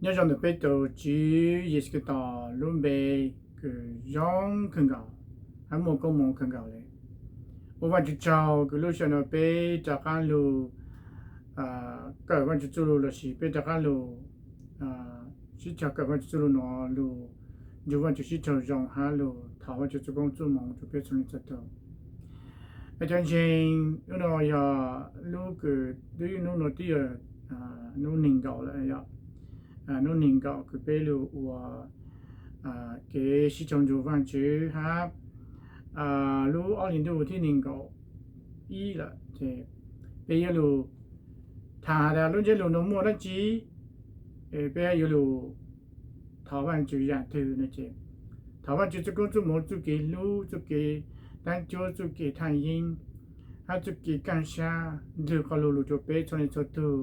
Nyob zoo ntawm peb tus Tswv Yexus Khetos lub npe kws zoo kawg nkaus hab muaj koob moov kawg nkaus le. Ua Vaajtswv tsaug kws lub sij hawm no peb rov qaab lug kawm Vaajtswv txuj lug lossis peb rov qaab lug sib cog kawm Vaajtswv txuj lug no lug nrug Vaajtswv sib raug zoo hab lug thov Vaajtswv txuj koob txuj moov rua peb txhua leej txhua tug. Cov ntseeg, nub no yog lub kws, nub no twb yog nub neeg nkaum lawm, nub neeg nkaum kws peb lug ua kev sib raug nrug Vaajtswv hab lub ob hlis ntuj thib neeg nkaum ib lawm. Peb yuav lug thaam has tas lub ntsiab lug no muaj dlaab tsi, peb yuav lug thov Vaajtswv yaam twg no ces thov Vaajtswv txuj koob txuj moov, txuj kev hlub, txuj kev taab cuab, txuj kev thaaj yeeb hab txuj kev kaaj sab ndlug qhov lug lug rua peb txhua leej txhua tug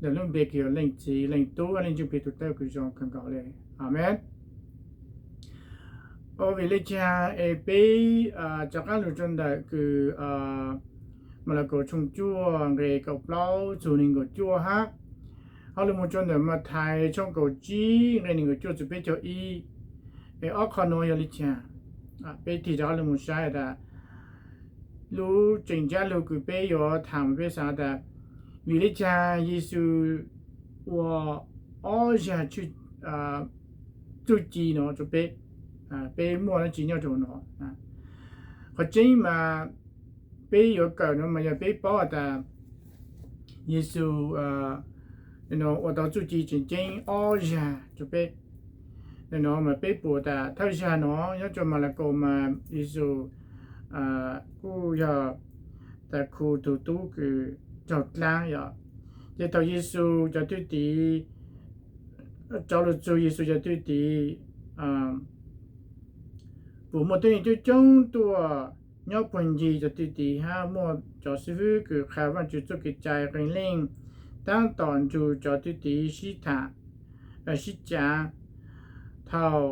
ntawm lub npe kws yog Leej Txiv, Leej Tub hab Leej Ntsuj Plig tug tawj kws zoo kawg nkaus le. Amees. Ua vim le caag es peb rov qaab lug rua ntawm kws Malakaus tshooj cuaj nqe kaum plaub txug neeg nkaum cuaj hab, ho lug moog rua ntawm Mathais tshooj kaum tsib nqe neeg nkaum cuaj txug peb caug ib. Es ob qho nuav yog le caag? Peb tig rov qaab lug moog saib tas lub tseem ntsab lug kws peb yuav thaam peb xaav tas vim le caag Yexus ua ob zag txuj ci no rua peb, peb muaj dlaab tsi nyob rua huv no. Qhov tseeb mas peb yuav kawm no mas yog peb paub has tas Yexus ua tau txuj ci tseem ceeb ob zag rua peb. No mas peb pum tas thawj zag no nyob rua Malakaus mas Yexus kuj yog tas khu tug tub kws raug dlaab yom. Ces thaum Yexus cov thwj tim, rov lug txug Yexus cov thwj tim, pum muaj tuab neeg coob coob tuaj nyob puag ncig cov thwj tim hab muaj cov xib fwb kws qha Vaajtswv txuj kev cai qee leej taab tom nrug cov thwj tim sib tham, sib cav. Thaum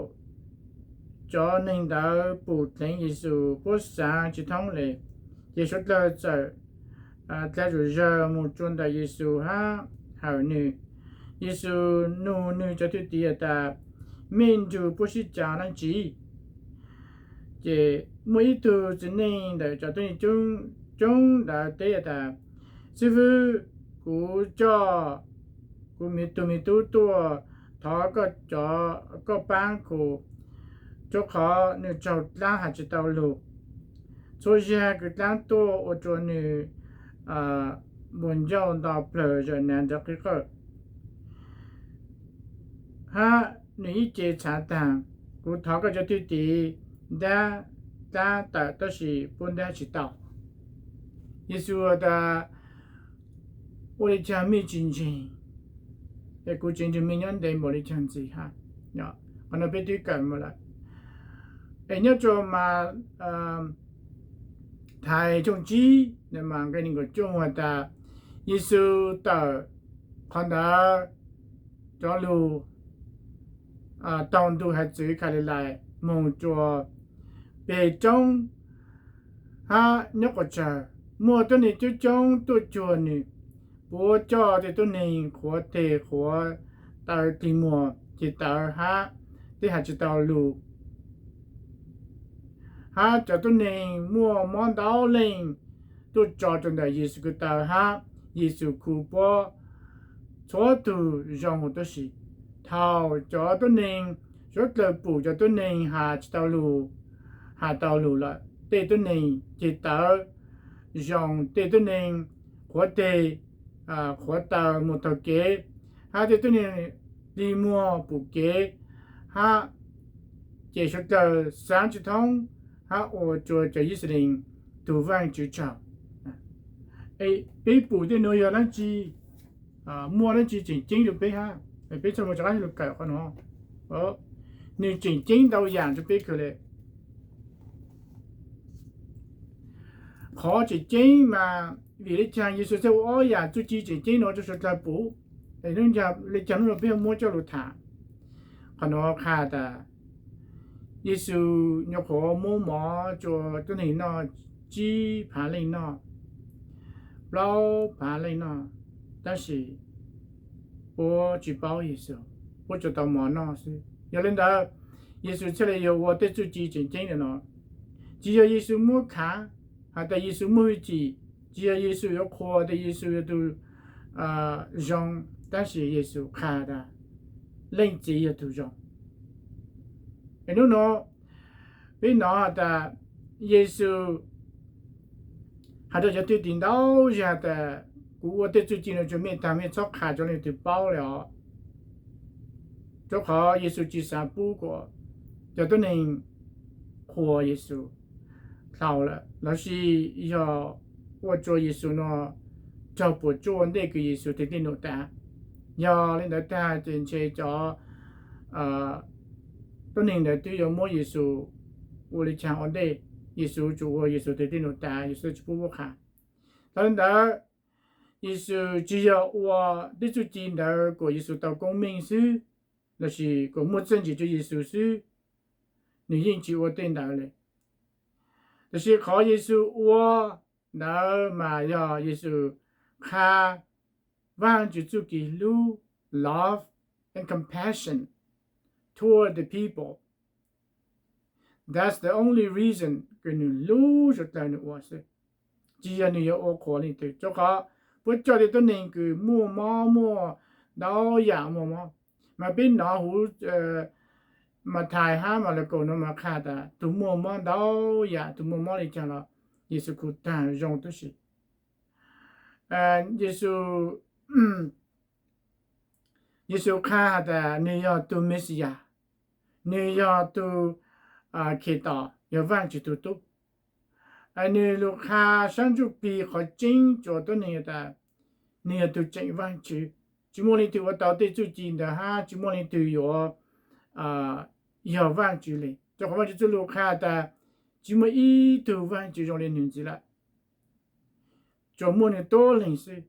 cov neeg ntawd pum dleev Yexus puab xaav tsi thoob le, ces suav dlawg txawm dlaa zom zawg moog rua ntawm Yexus hab hawm nwg. Yexus nug nwg cov thwj tim has tas, mej nrug puab sib cav dlaab tsi? Ces muaj ib tug txiv neej ntawm cov tuab neeg coob ntawd teb has tas, xib fwb, kuv coj kuv tug me tub tuaj thov koj paab kuv, rua qhov nwg raug dlaab has tsi tau lug. Txhua zag kws dlaab tuaj ua rua nwg npuas ncauj nto plawg zawm nav nrov qig qawj, hab nwg ib ce txhav taag. Kuv thov koj cov thwj tim ntab dlaab tawm tab sis puab ntab tsi tau. Yexus has tas, ua le caag mej tsi ntseeg? Es kuv tsev nrug mej nyob ntev npaum le caag ntxiv hab? Qhov no peb twb kawm lawm. Es nyob rua Mathais tshooj tsib mas nqe neeg nkaum cuaj has tas, Yexus tawm qhov ntawd cov lug taug ntu haiv txwv Kalilais moog rua peg roob hab nyob quas tsawg. Muaj tuab neeg coob coob tuaj cuag nwg, puab coj tej tuab neeg qhuav teg qhuav taw tig muag ceg tawv hab tej has tsi tau lug, hab cov tuab neeg muaj mob ntau leej tuaj tso rua ntawm Yexus ko taw hab Yexus khu puab txhua tug zoo huv tuab si. Thaum cov tuab neeg suav dlawg pum cov tuab neeg has tsi tau lug, has tau lug lawm, tej tuab neeg ceg tawv zoo, tej tuab neeg qhuav teg qhuav taw moog taug kev, hab tej tuab neeg tig muag pum kev, hab ces suav dlawg xaav tsi thoob hab ua rua cov Yixalayees tug Vaajtswv tsaug. Peb pum tej nuav yog dlaab tsi, muaj dlaab tsi tseem ceeb rua peb hab? Peb txhua mus rov qaab lug kawm qhov nuav, nwg tseem ceeb ntau yaam rua peb kawg le. Qhov tseem ceeb mas vim le caag Yexus thiaj ua ob yaam txuj ci tseem ceeb nuav rua suav dlawg pum? Le caag nub nuav peb muab coj lug tham? Qhov nuav qha tas Yexus nyuam qhuav muab mov rua tuab neeg noj tsib phaav leej noj, plaub phaav leej noj, tab sis puab tsi paub Yexus. puab tsuas tau mov noj xwb. Yog li ntawd, Yexus thiaj li yuav ua tej txuj ci tseem ceeb ntawm no. Tsis yog Yexus muab khav, has tas Yexus muaj hwj chim, tsis yog Yexus yuav qhuas tas Yexus yog tug zoo, tab sis Yexus qha tas Leej Txiv yog tug zoo. Hnub no peb hnov has tas Yexus has rua cov thwj tim ntau zag tas, kuv ua tej txuj ci no rua mej taag, mej txhob qha rua leej twg paub le os. Rua qhov Yexus tsis xav pub kuas cov tuab neeg qhuas Yexus dlhau lawm, lossis yog ua rua Yexus no raug puam tsuaj ua ntej kws Yexus tes tej num tas. Yog li ntawd tag ces ntshe cov tuab neeg ntawd twb yuav muab Yexus ua li caag ua ntej, Yexus tsuas ua Yexus tes tej num tas, Yexus tsis pub puab qha. Thaus li ntawd, Yexus tsis yog ua tej txuj ci ntawd kuas Yexus tau koob meej xwb, lossis kuas muaj txuj ci rua Yexus xwb, nwg yeej tsis ua tej ntawd le. Tab sis qhov Yexus ua ntawd mas yog Yexus qha Vaajtswv txuj kev hlub, love and compassion toward the people. That's the only reason kws nwg hlub suav dlawg nwg ua xwb, tsis yog nwg yuav ua qhuas leej twg. Rua qhov puab coj tej tuab neeg kws muaj mob, muaj ntau yam muaj mob, mas peb nov huv Mathais hab Malakaus no mas qha tas tug muaj mob ntau yam, tug muaj mob le caag los Yexus khu taag zoo tub si. Yexus, Yexus qha has tas nwg yog tug Mexiyas, nwg yog tug Khetos, yog Vaajtswv tug tub. Nwg lug qha saab ntsuj plig qhov tseeb rua tuab neeg tas nwg yog tug tseem Vaajtswv. Tsis muaj leej twg ua tau tej txuj ci ntawd hab tsis muaj leej twg yuav yog Vaajtswv le. Rua qhov Vaajtswv txuj lug qha tas tsis muaj ib tug Vaajtswv zoo le nwg ntxiv lawm, tsuas muaj nwg tuab leeg xwb.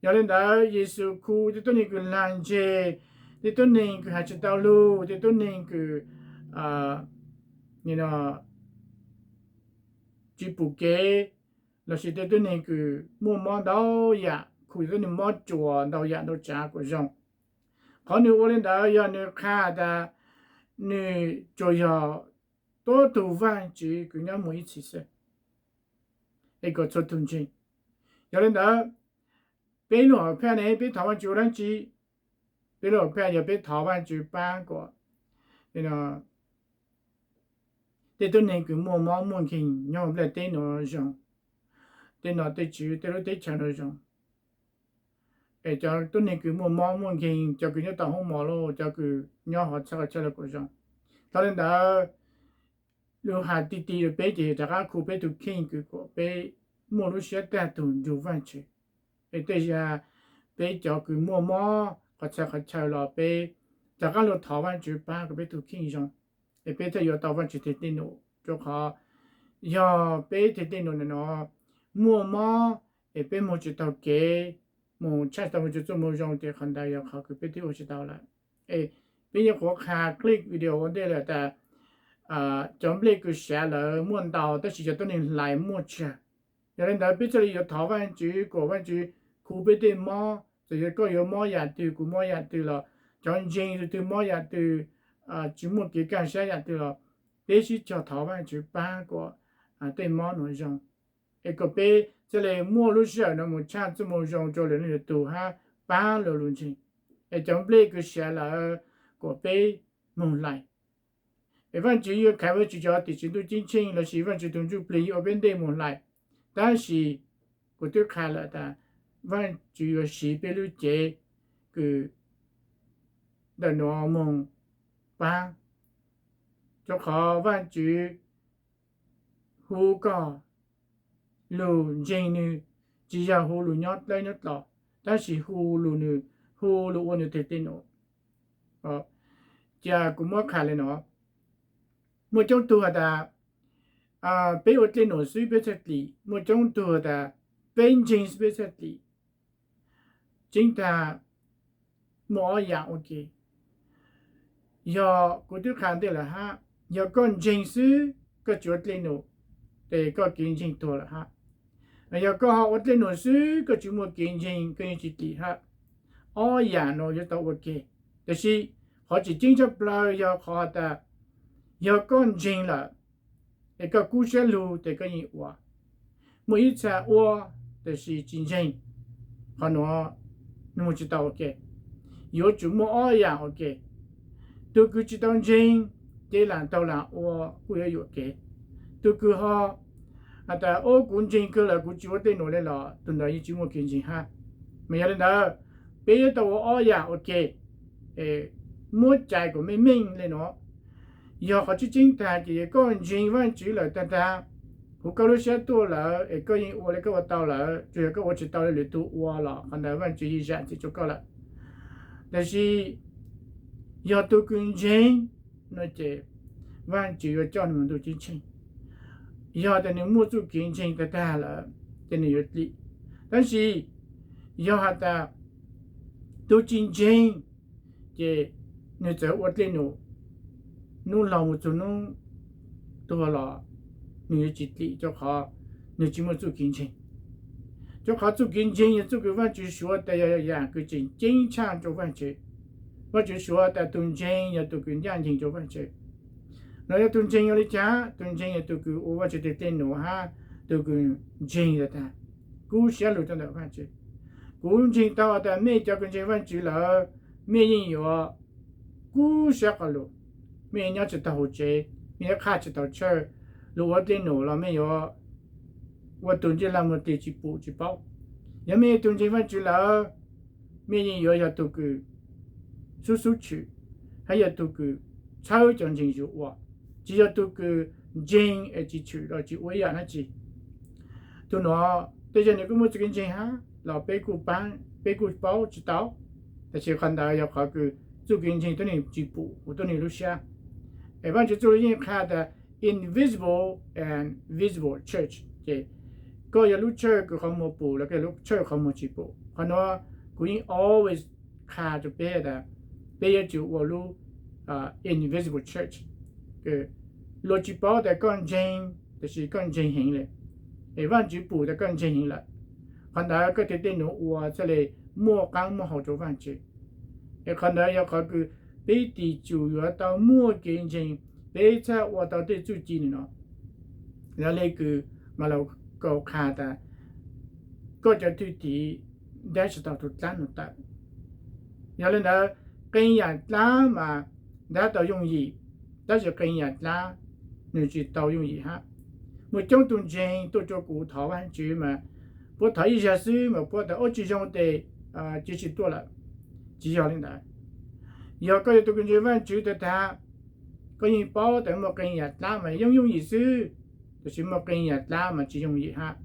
Yog le ntawd Yexus khu tej tuab neeg kws laag ntseg, tej tuab neeg kws has tsis tau lug, tej tuab neeg kws tsis pum kev, lossis tej tuab neeg kws muaj mob ntau yam, khu tej tuab neeg mob tsuas ntau yam ntau tsaav kuas zoo. Qhov nwg ua le ntawd yog nwg qha tas nwg tsuas yog tuab tug Vaajtswv kws nyob moog ib txhis xwb, es kom txhua tug ntseeg. Yog le ntawd, peb lub hom phiaj ne peb thov Vaajtswv ua dlaab tsi? Peb lub hom phiaj yog peb thov Vaajtswv paab kuas tej tuab neeg kws muaj mob muaj nkeeg nyob huv nplaj teb nuav zoo, tej nom tej tswv tej lub teb chaws nuav zoo, es cov tuab neeg kws muaj mob muaj nkeeg, cov kws nyob tau hoob mos los cov kws nyob hov txhab qhov chaw los kuas zoo. Thaus le ntawd, lug has ti ti rua peb ces yog rov qaab khu peb tug kheej kws kuas peb muaj lub siab taag tug nrug Vaajtswv. Es tej zag peb cov kws muaj mob qhov txhab qhov chaw los peb rov qaab lug thov Vaajtswv paab kuas peb tug kheej zoo, es peb thiaj yuav tau Vaajtswv teg tej num. Rua qhov yog peb teg tej num ntawm no muaj mob, es peb moog tsis taug kev, moog tshaj tau moog tsis txuj moog zoo ces qhov ntawd yog qhov kws peb twb ua tsis tau lawm. Es peb nyuam qhuav qha clip video ua ntej lawm tas cov nplej kws sav lawm muaj ntau tab sis cov tuab neeg hlais muaj tsawg. Yog le ntawd peb thiaj li yuav thov Vaajtswv kuas Vaajtswv khu peb tej mob. Txawm yog koj yuav mob yam twg, kuv mob yam twg los, cov ntseeg tug twg mob yam twg, tsis muaj kev kaaj sab yam twg los, peb sib cog thov Vaajtswv paab kuas tej mob nuav zoo, es kom peb thiaj li muaj lub sij hawm no moog tshaj txuj moog zoo rua lwm leej lwm tug hab paab lug lug ntseeg, es cov nplej kws sav lawm kuas peb moog hlais. Es Vaajtswv yuav khaiv Vaajtswv cov tim tswv ntuj ceeb tsheej lossis Vaajtswv tug ntsuj plig yuav ua peb ntej moog hlais. Tab sis kuv twb qha lawm tas Vaajtswv yuav siv peb lub cev kws ntawm nuav moog paab, rua qhov Vaajtswv hu koj lug ntseeg nwg, tsis yog hu lug nyob dlawb nyob dlom, tab sis hu lug nwg, hu lug ua nwg teg tej num. Cia kuv muab qha le no, muaj coob tug has tas peb ua dlej num xwb peb txhaj dlim, muaj coob tug has tas peb ntseeg xwb peb txhaj dlim. Tseeb tag, muaj ob yam ua ke. Yog kuv twb qha ntej lawm hab, yog koj ntseeg xwb koj tsis ua dlej num, ces koj kev ntseeg tuag lawm hab. Yog koj ho ua dlej num xwb koj tsis muaj kev ntseeg koj yeej tsis dlim hab. Ob yam no yuav tau ua ke, Tiam sis qhov tseem ceeb tshaj plaws yog qhov has tas, yog koj ntseeg lawm es koj kub siab lug tes koj yeej ua. Muaj ib txha ua tiam sis tsis ntseeg, qhov nuav nws mus tsis tau ua ke. Yuav tsum muaj ob yam ua ke. Tus kws tsis tau ntseeg ces lam taug lam ua kuj yuav yuam kev. Tus kws ho has tas, o, kuv ntseeg kawg lawm kuv tsis ua tej nuav le los tus ntawd yeej tsis muaj kev ntseeg hab. Mas yog le ntawd, peb yuav tau ua ob yam ua ke, muab cais kom meej meej le nuav. Yog qhov tseeb tseeb tag ces yog koj ntseeg Vaajtswv lawm tag tag, huv koj lub siab tuaj lawm es koj yeej ua le koj ua tau lawm, tsuas yog koj ua tsis tau le lwm tug ua los qhov ntawd Vaajtswv yeej zam txim rua koj lawm. Tab sis yog tug kws ntseeg no ces Vaajtswv yuav coj nws mus ntuj ceeb tsheej. Yog tas nws muaj txuj kev ntseeg tag tag lawm ces nws yuav dlim. Tab sis yog has tas tug tsis ntseeg ces nws txawm ua dlej num, nub laug mus txug nub tuag los nws yuav tsis dlim, rua qhov nws tsis muaj txuj kev ntseeg. Rua qhov txuj kev ntseeg yog txuj kws Vaajtswv suav tas yog yam kws tseem ceeb tshaj rua Vaajtswv. Vaajtswv suav tas tug ntseeg yog tug kws ncaj nceeg rua Vaajtswv. Los yog tug ntseeg ua le caag? Tug ntseeg yog tug kws ua Vaajtswv tug dlej num hab tug kws ntseeg tas kub siab lug rua ntawm Vaajtswv. Kuv ntseeg tau tas mej cov kws ntseeg Vaajtswv lawm, mej yeej yuav kub siab quas lug. Mej nyob tsis tau hauv tsev, mej yuav qha tsis tau church, lug ua dlej num los mej yuav ua tug ntsej lag muag dlig tsis pum tsis paub. Yog mej tug ntseeg Vaajtswv lawm, mej yeej yuav yog tug kws xub xub tshwm, hab yog tug kws txhawb cov ntseeg yug ua, tsis yog tug kws ntseeg es tsis tshwm los tsis ua ib yam dlaab tsi. Tug nuav tej zag nws kuj muaj txuj kev ntseeg hab los peb kuj paub tsis tau, tab sis qhov ntawd yog qhov kws txuj kev ntseeg tuab neeg tsis pum huv tuab neeg lub sab. Es Vaajtswv txuj lug yeej qha tas invisible and visible church, ces koj yog lub church kws qhov muag pum los koj yog lub church qhov muag tsis pum. Qhov nuav kuv yeej always qha rua peb tas peb yuav tsum ua lub invisible church. Luag tsis paub tas koj ntseeg, tab sis koj ntseeg heev le, es Vaajtswv pum tas koj ntseeg heev lawm. Qhov ntawd koj tej dlej num ua txhaj le muaj qaab muaj hau rua Vaajtswv. Es qhov ntawd yog qhov kws peb tim tsum yuav tau muaj kev ntseeg, peb txhaj ua tau tej txuj ci nwg nuav. Yog le kws mas lug kau qha tas koj cov thwj tim ntab tsis tau tug dlaab num tawm. Yog le ntawd, qee yam dlaab mas ntab tau yooj yim, tab sis qee yam dlaab nws tsis tau yooj yim hab. Muaj coob tug ntseeg tuaj rua kuv thov Vaajtswv mas puab thov ib zag xwb mas puab tas ua tsis zoo tes cia tsis tuaj lawm. Tsis yog le ntawd. Yog koj yog tug kws ntseeg Vaajtswv tag tag, koj yeej paub tas muaj qee yam dlaab mas yooj yooj yim xwb, tab sis muaj qee yam dlaab mas tsis yooj yim hab.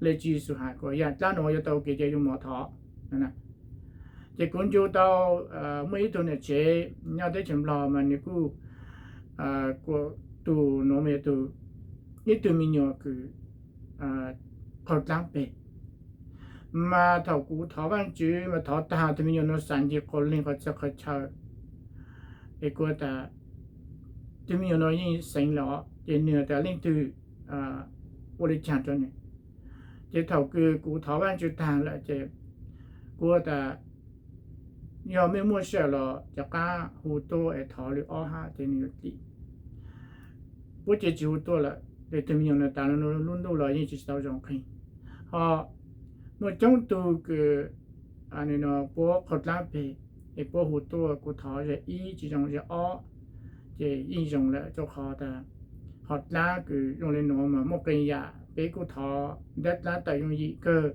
Le Tswv Yexus has kuas yam dlaab nuav yuav tau kev cai yuav mov thov. Ces kuv ncu tau muaj ib tug nam tsev nyob teb chaws Nplog mas nws kuj, kuas tug nuav mas yog tug, ib tug me nyuam kws qaug dlaab peg. Mas thaum kuv thov Vaajtswv mas thov tag tug me nyuam nuav xaav ncig quas leeg qhov txhia qhov chaw, es kuv tas tug me nyuam nuav yeej xeev lawm os, ces nwg tas leej twg ua le caag rua nwg. Ces thaum kws kuv thov Vaajtswv tag lawm ces kuv tas yog mej muaj sij hawm los rov qaab hu tuaj es thov lwm ob hab ces nwg yuav dlim. Puab ces tsis hu tuaj lawm, ces tug me nyuam nuav tas lub ntuj los yeej tsis tau zoo qheeg. Ho muaj coob tug kws puab qaug dlaab peg, es puab hu tuaj kuv thov zag ib tsis zoo zag ob, ces yeej zoo lawm rua qhov tas hom dlaab kws zoo le nuav mas muaj qee yam peb kuj thov ntab dlaab tawm yooj yim kawg.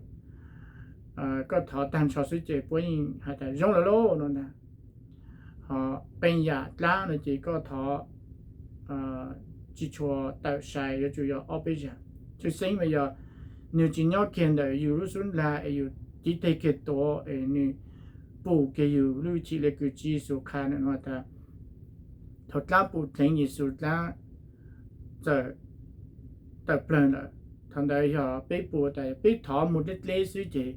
Koj thov tag nrho xwb ces puab yeej has tas zoo lawm lauj no ntag. Ho qee yam dlaab no ces koj thov tsis tshua tawm sai, yuav tsum yog ob peb zag. Tshwj xeeb mas yog nwg tsis nyob kiag ntawm yus lub xub ntiag es yus tiv teg kiag tuav es nwg pum kiag yus lub hwj chim le kws Tswv Yexus qha ntawm nuav tas thaum dlaab pum dleev Yexus dlaab txawm tawm plawg lawm. Thaum ntawd yog peb pum tas peb thov moog dleb dleb xwb ces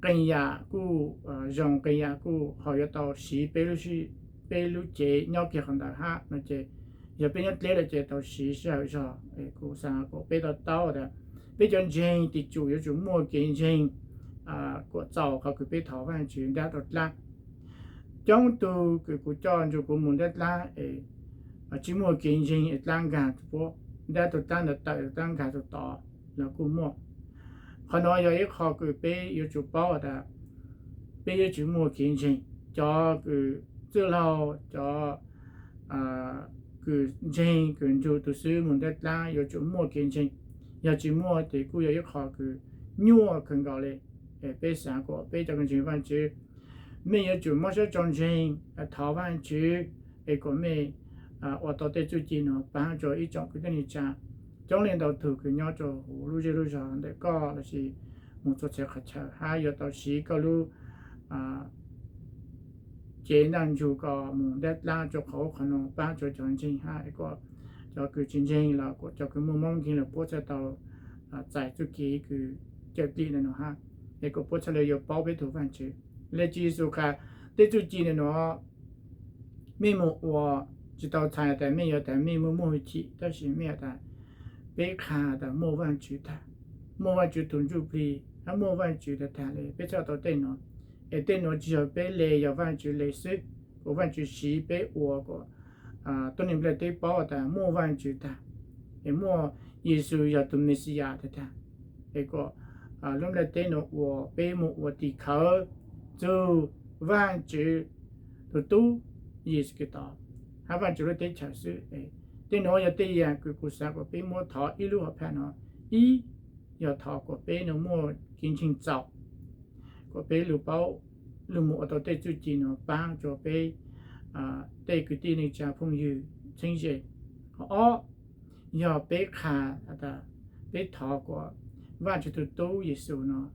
qee yam kuj zoo, qee yam kuj ho yuav tau siv peb lub cev nyob kiag qhov ntawd hab no ces yog peb nyob dleb lawm ces tau siv sij hawm zog. Kuv xaav kom peb to taub tas peb cov ntseeg tim tsum yuav tsum muaj kev ntseeg kuas txaus qhov kws peb thov Vaajtswv ntab tau dlaab. Coob tug kws kuv coj nrug kuv mus ntab dlaab es tsi muaj kev ntseeg es dlaab nkaag puab, ntab tug dlaab ntawd tawm dlaab nkaag tug tod los kuj muaj. Qhov nuav yog ib qho kws peb yuav tsum paub tas peb yuav tsum muaj kev ntseeg. Cov kws txwj laug, cov kws ntseeg kws nrug tug xwb mus ntab dlaab yuav tsum muaj kev ntseeg. Yog tsi muaj ces kuj yog ib qho kws nyuaj kawg nkaus le. Peb xaav kuas peb cov kws ntseeg Vaajtswv, mej yuav tsum mob sab tsau ntseeg, thov Vaajtswv es kuas mej ua tau tej txuj ci nuav paab rua ib tsoom kwv tij neej tsaa. Coob leej ntau tug kws nyob rua huv lub zej lub zog ntawm koj lossis mus txhua txhia qhov chaw hab yuav tau siv koj lub cev ntaj ntsug koj mus ntab dlaab rua qhov ub qhov nuav paab rua cov ntseeg hab es kuas cov kws tsi ntseeg los kuas cov kws muaj mob nkeeg los puab txhaj tau txais txuj ci kws cawm dlim ntawm nuav hab, es kuas puab txhaj le yuav paub peb tug Vaajtswv. Le Tswv Yexus qha tej txuj ci ntawm nuav mej mus ua, tsi tau txhais tas mej yuav tas mej muaj muaj hwj chim, tab sis mej has tas peb qha tas muaj Vaajtswv tag, muaj Vaajtswv tug ntsuj plig hab muaj Vaajtswv tag tag le peb txhaj tau tej nuav. Es tej nuav tsi yog peb le, yog Vaajtswv le xwb, kuas Vaajtswv siv peb ua kuas tuab neeg nplaj teb paub tas muaj Vaajtswv tag, es muaj Yexus yog tug Mexiyas tag tag, es kuas lub nplaj teb nuav ua peb mus ua tim khawv txug Vaajtswv tug tub Yexus Khetos hab Vaajtswv lub teb chaws xwb. Tej nuav yog tej yam kws kuv xaav kuas peb muab thov ib lub hom phaj nuav. Ib, yog thov kuas peb nuav muaj kev ntseeg txaus, kuas peb lug paub lug mus ua tau tej txuj ci nuav paab rua peb tej kwv tij neej tsaa phooj ywg txheeb ze. Ob, yog peb qha tas peb thov kuas Vaajtswv tug tub Yexus nuav,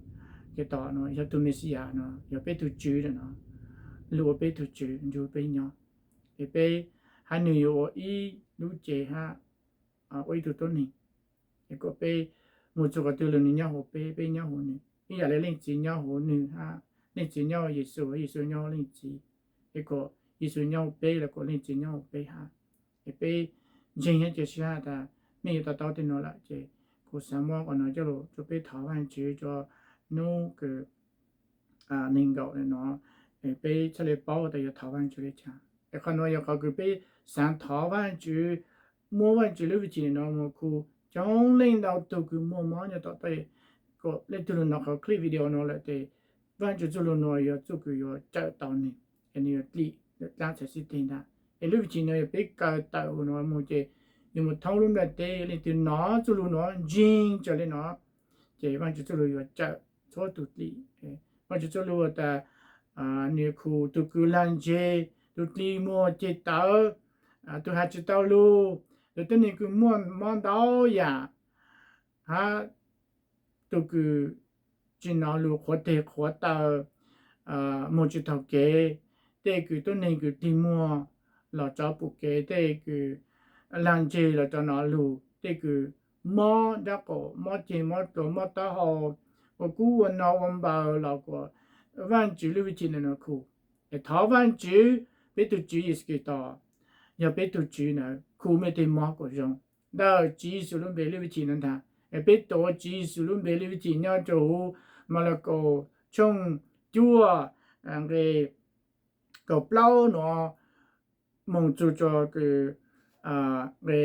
Khetos nuav yog tug Mexiyas nuav, yog peb tug Tswv nuav, lug ua peb tug Tswv nrug peb nyob, es peb hab nwg yuav ua ib lub cev hab ua ib tug tuab neeg, es kuas peb mus txug qhov twg los nwg nyob huv peb, peb nyob huv nwg ib yam le Leej Txiv nyob huv nwg hab Leej Txiv nyob huv Yexus, Yexus nyob huv Leej Txiv, es kuas Yexus nyob huv peb los kuas Leej Txiv nyob huv peb hab. Es peb ntseeg hab cia siab has tas mej yuav to taub tej nuav lawm ces kuv xaav muab qhov nuav coj lug rua peb thov Vaajtswv rua nub kws neeg nkaum nuav, peb txhaj le paub tas yuav thov Vaajtswv le caag. Es qhov nuav yog qhov kws peb xaav thov Vaajtswv, muab Vaajtswv lub hwj chim nuav mus khu coob leej ntau tug kws muaj mob nyob tom tej, kuas leej twg lug nov qhov clip video nuav lawm tes Vaajtswv txuj lug nuav yog txuj kws yuav cawm tau nwg, es nwg yuav dlim dlaab txhais sib teg ntag. Es lub hwj chim nuav yog peb kaw tawm huv nuav mus ces yuav mus thoob lub nplaj teb. Leej twg nov txuj lug nuav ntseeg raws le nuav ces Vaajtswv txuj lug yuav cawm txhua tug dlim. Vaajtswv txuj lug tas nwg khu tug kws lag ntseg, tug dlig muag ceg tawv, tug has tsi tau lug, tug tuab neeg kws muaj mob ntau yam, hab tug kws tsi nov lug, qhuav teg qhuav taw, moog tsi taug kev, tej kws tuab neeg kws dlig muag los rov pum kev, tej kws lag ntseg los rov nov lug, tej kws mob nrab qaum, mob ceg mob dluav, mob taub hau, ua kub ua no ua npaws los kuas Vaajtswv lub hwj chim nuav khu. Es thov Vaajtswv, peb tug Tswv Yexus Khetos yog peb tug Tswv na, khu mej tej mob kuas zoo ntawm Tswv Yexus lub npe lub hwj chim nuav ntag. Es peb tuav Tswv Yexus lub npe lub hwj chim nyob rua huv Malakaus tshooj cuaj nqe kaum plaub nuav moog txug rua kws nqe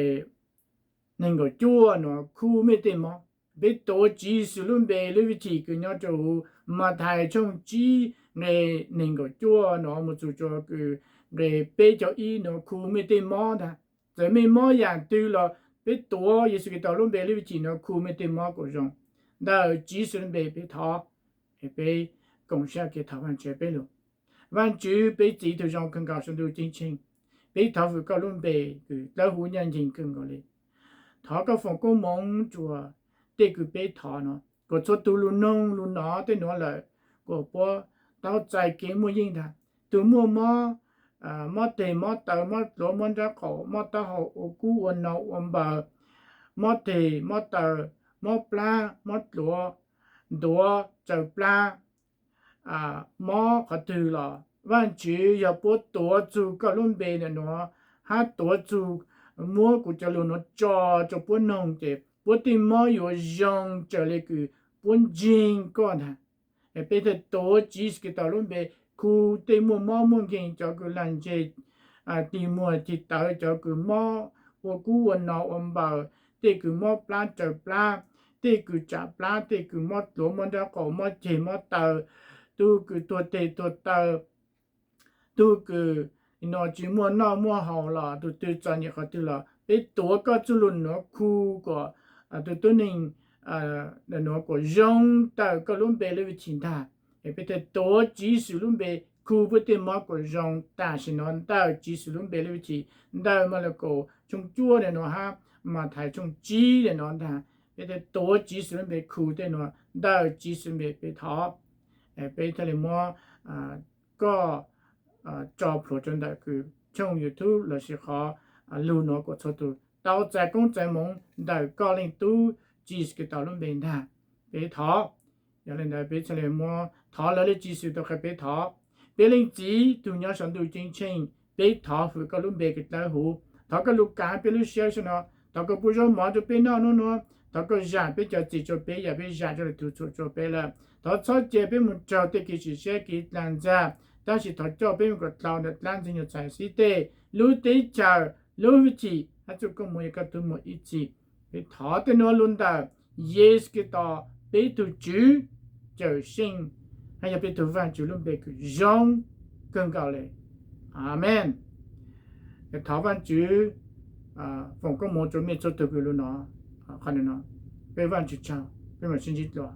neeg nkaum cuaj nuav khu mej tej mob. Peb tuav Tswv Yexus lub npe lub hwj chim kws nyob rua huv Mathais tshooj tsib nqe neeg nkaum cuaj nuav moog txug rua kws nqe peb caug ib nuav khu mej tej mob ntag. Txawm mej mob yam twg los peb tuav Yexus Khetos lub npe lub hwj chim nuav khu mej tej mob kuas zoo ntawm Tswv Yexus lub npe peb thov. Es peb koom sab kev thov Vaajtswv peb lug. Vaajtswv peb Txiv tug zoo kawg nkaus saum ntuj ceeb tsheej, peb thov fwm koj lub npe kws dlawb huv ncaj nceeg kawg nkaus le. Thov koj foom koob moov rua tej kws peb thov nuav, kuas txhua tug lug noog lug nov tej nuav lawm, kuas puab tau txais kev muaj yeej ntag. Tug muaj mob, mob teg mob taw, mob dluav mob nrab qaum, mob taub hau, ua kub ua no ua npaws, mob teg mob taw, mob plab mob dluav, ntuav tsaws plab, mob qhov twg los Vaajtswv yog puab tuav txug koj lub npe ntawm nuav, hab tuav txug muab kuv cov lug nuav tso rua puab noog ces puab tej mob yuav zoo raws le kws puab ntseeg koj ntag. Peb thiaj tuav Tswv Yexus Khetos lub npe khu, tej muaj mob muaj nkeeg, cov kws lag ntseg tig muag tig tawv, cov kws mob ua kub ua no ua npaws, tej kws mob plab raws plab, tej kws tsam plab, tej kws mob dluav mob nraub qaum mob ceg mob taw, tug kws tuag teg tuag taw, tug kws no tsis muaj noj muaj haus los tus twg txom nyem qhov twg los peb tuav koj txuj lug nuav khu kom tus tub neeg nuav kuas zoo tawm koj lub npe lub vij thim ntag. Peb thiaj tuav Tswv Yexus lub npe khu peb tej mob kuas zoo tam sim no ntawm Tswv Yexus lub npe lub vij thim. Ntawm Maleekaus tshooj cuaj le nuav hab Mathais tshooj tsib le nuav ntag, peb thiaj tuav Tswv Yexus lub npe khu tej nuav ntawm Tswv Yexus npe peb thov. Peb thiaj li muab koj tso plhuav rua ntawm kws tshooj YouTube lossis qhov lug nuav kuas txhua tug tau txais koob txais moov ntawm koj Leej Tub Tswv Yexus Khetos lub npe ntag, peb thov. Yog le ntawd peb thiaj li muab thov lawv le Tswv Yexus tau qhia peb thov. Peb Leej Txiv tug nyob saum ntuj ceeb tsheej, peb thov hwm koj lub npe kws dlawb huv. Thov koj lug kav peb lub siab sab no, thov koj pub zaub mov rua peb noj nub nuav, thov koj zam peb cov txim rua peb yam peb zam rua lwm tug txhum rua peb lawm. Thov txhob ca peb mus raug tej kev sim siab kev dlaag ntxag, tab sis thov coj peb mus kom dlhau ntawm dlaab ntxwg nyuas txhais xib teg, lub teb chaws, lub vij thim hab txuj koob moov yog koj tug muaj ib txhis. Peb thov tej nuav lug ntawm Yexus Khetos peb tug Tswv Cawmseej hab yog peb tug Vaajtswv lub npe kws zoo kawg nkaus le. Amees. Thov Vaajtswv foom koob moov rua mej txhua tug kws lug nuav qhov nuav. Peb Vaajtswv tsaug, peb mam sib ntsib dlua.